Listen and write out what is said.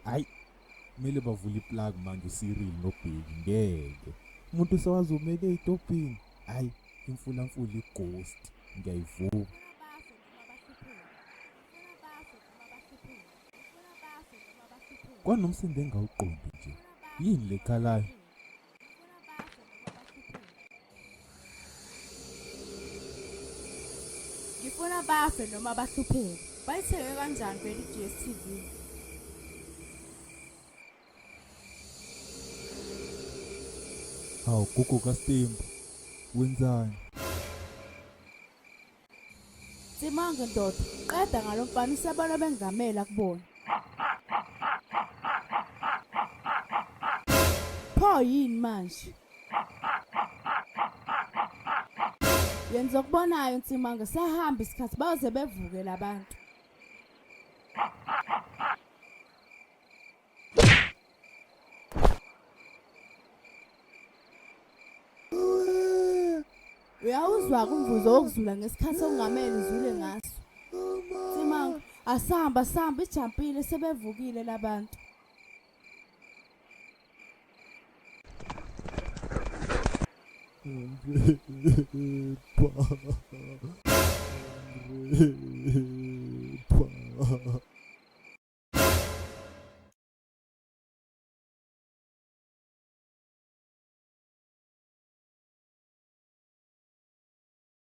Hayi, kumele bavule iplug manje uCyril noBheki ngeke. Umuntu usewazomela ey'tobhini. Hayi, imfulamfula ighost ngiyayivuma. Kwanomsindo engawuqondi nje. Yini le khalayo? Ngifuna bafe noma bahlupheke. Bayithenge kanjani vele i-DStv? Hawu gogo kaStembu wenzani? Simange ndoda, qeda ngalo mfana usebona bengamela kubona. Pho yini manje? Yenza okubonayo Nsimange sahamba isikhathi baze bevuke labantu. Uyawuzwa umvuzo wokuzula ngesikhathi okungamele uzule ngaso. Simanga, asihamba sihamba ijampile sebevukile labantu. Ngirepha. Ngirepha.